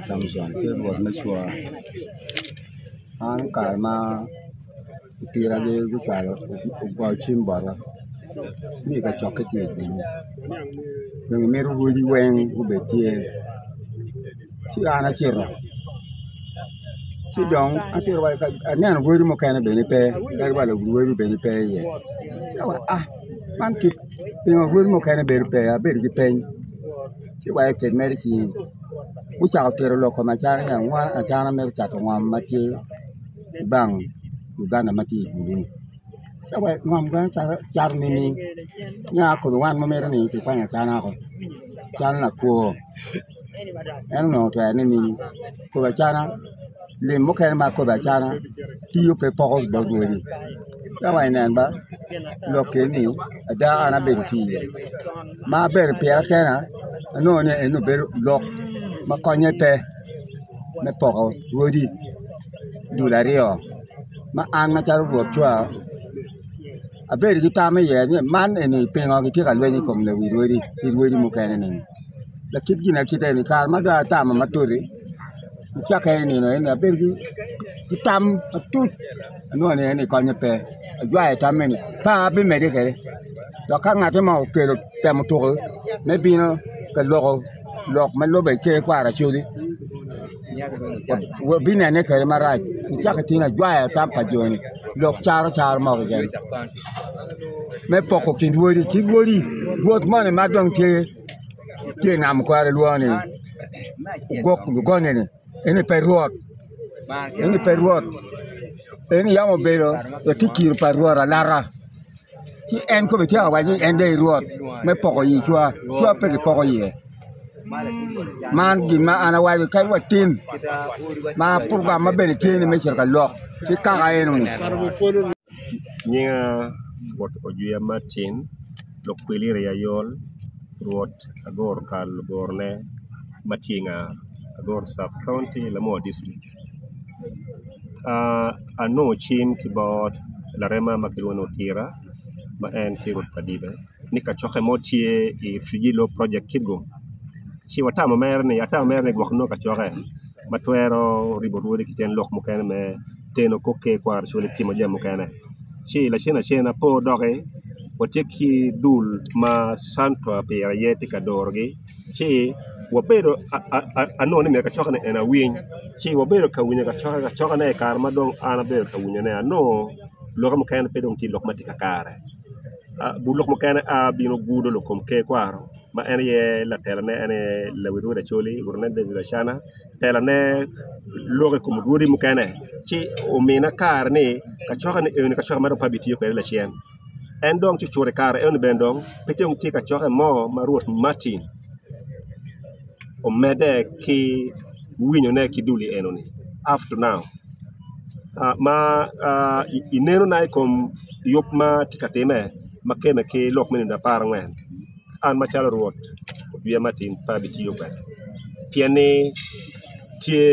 Samson tye rwot me cwa man kare ma lutiragi gucwalo ogoyo cim bota ni kacokke tye i gudo dong imito rwodi weng gubed tye ci an acito ci dong aneno rwodi mukene bene pe kadi wa lurwodi bene pe iye ci awaco a man kit pingo rwodi mukene bedo pe abedo ki peny. Ci wa i kin mere ci gucako tito lok kom Acana ni Acana mito cato ngom ma tye i bank Uganda ma tye i Gulu-ni ci awaco ngom meno cato nining? Nia kome wan wamito ni kikwany Acana woko calo lakwo en onongo twero nining? Kobo Acana lim mukene ma kobo Acana tiyo pe poko bot wodi ka wa inen ba lok eni ada an abedo tye iye ma abedo pira kena anongo ni eni obedo lok ma konye pe me poko rwodi dul aryo ma an macalo rwot cwa abedo ki tam iye ni man eni pingo gitye ka lweny i kom lawi rwodi ki rwodi mukene-ni lakit gin akita eni kare ma dong atamo matut-ti Nicakke i nino eni abedo ki tam matut anongo ni eni konye pe ajwayo tamme ni pe abimedde kwede dok ka ngat mo okelo temo tuko me bino ka loko lok ma lube ki kwaro Acholi wabinene kwede marac nicakke tin ajwayo tam pa joni lok caro caro mo keken me poko kin rwodi ki rwodi rwot moni ma dong tye tye i nam kwaro lwongo ni ogok lugone-ni eni pe rwot eni pe rwot eni yam obedo latikir pa rwot alata ci en kome tye ka waco ni en dong rwot me poko i cwa cwa pe kipoko iye man gin ma an awaco kadi wa tin ma program ma bene tye ni me cito ka lok ki kaka enoni. Nyinga Rwot Ojwiya Martin Lukwiliri Ayol Rwot Agoro kal lugorone ma tye i ngar Agoro Sub County Lamua District anongo cim ki bot larema ma kilwongo ni Otira ma en tye rwot pa Dibe ni kacokke mo tye i Refugee Law Project Kitgum ci watamo mere ni atamo mere ni gwok nongo kacokke ma twero ribo rwodi ki tyen lok mukene me teno kor ker kwaro cwali timo jami mukene ci lacen acen apo doki watye ki dul ma Santa pire aye tye ka dorogi ci wabedo anongo ni myero kacokke ni eni awiny ci wabedo ka winyo kacokke kacokkene i kare ma dong an abedo ka winyone anongo lokke mukene pe dong tye lok ma tye kakare but lok mukene a bino gudo lok kom ker kwaro ma en aye latelane en aye lawi rwod Acholi David Acana. telane lok i kom rwodi mukene ci omina kare ni kacokke ni eni kacokke ma dong pe abitiyo kwede lacen en dong cucut i kare eni bene dong pe dong tye kacokke mo ma Rwot Martin omedde ki winyone ki dul enoni up to now ma inenona i kom yub ma tye ka timme ma kemme ki lok me nino aparangwen. An macalo Rwot wiya matin pe abitiyo kwede pien ni tye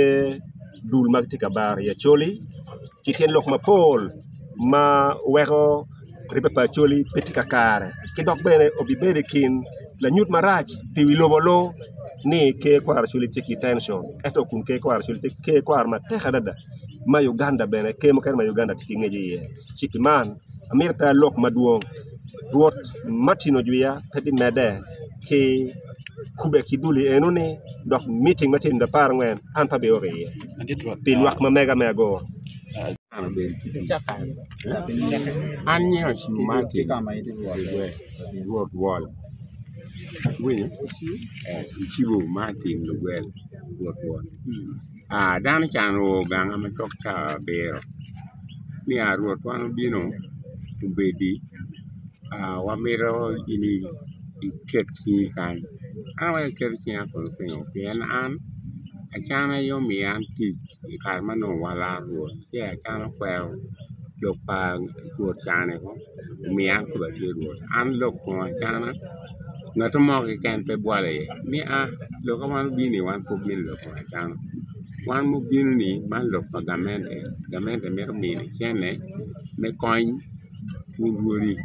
dul ma gitye ka baro i Acholi ki tyen lok mapol ma weko ribbe pa Acholi pe tye kakare ki dok bene obibedo i kin lanyut marac pi wi lobo lung ni ker kwaro Acholi tye ki tension ento kun ker kwaro Acholi tye ker kwaro matek adada ma Uganda bene ker mukene ma Uganda tye ki ngec iye ci pi man amito pe alok madwong. Rwot Martin Ojwiya pe bimedde ki kubbe ki dul i enoni dok miting ma tye i nino aparangwen an pe abioro iye pi lwak ma mega me agoro. An nyinga Ocimo Martin Rwot Wol iwinyo Ocibo Martin Lugwel Rwot Wol dano ca oo ganga macok cawa abiro ni aa Rwot wan obino obedi wamito in iket cingi kany an awaco aketo cinga kono pingo pien an acana aye omiya an tic i kare ma nongo walaro Rwot ci acana okwero lok pa Rwot cani omiyo an kome atye Rwot an lok kom acana ngat mo keken pe bwolo iye ni a lok ma wan obino iye wan pe obino i lok kom acana wan ma obino ni man lok pa gamente, gamente mito mino cente me kony wun rwodi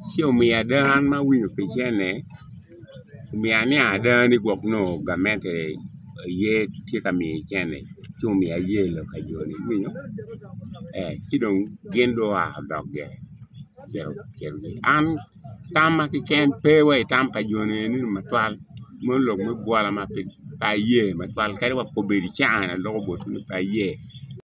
ci omiyo ada an ma awinyo pi cente omiyo aniang ada ni gwok nongo gamente. aye tye ka miyo cente ci omiyo aye lok pa jo-ni iwinyo ee ci dong gin dong oa odok gire an tamma keken pe wa i tam pa jo-ni eni matwal mono lok me bwola ma pe aye matwal kadi wa kobedo i caa ni aloko botwu ni pe aye.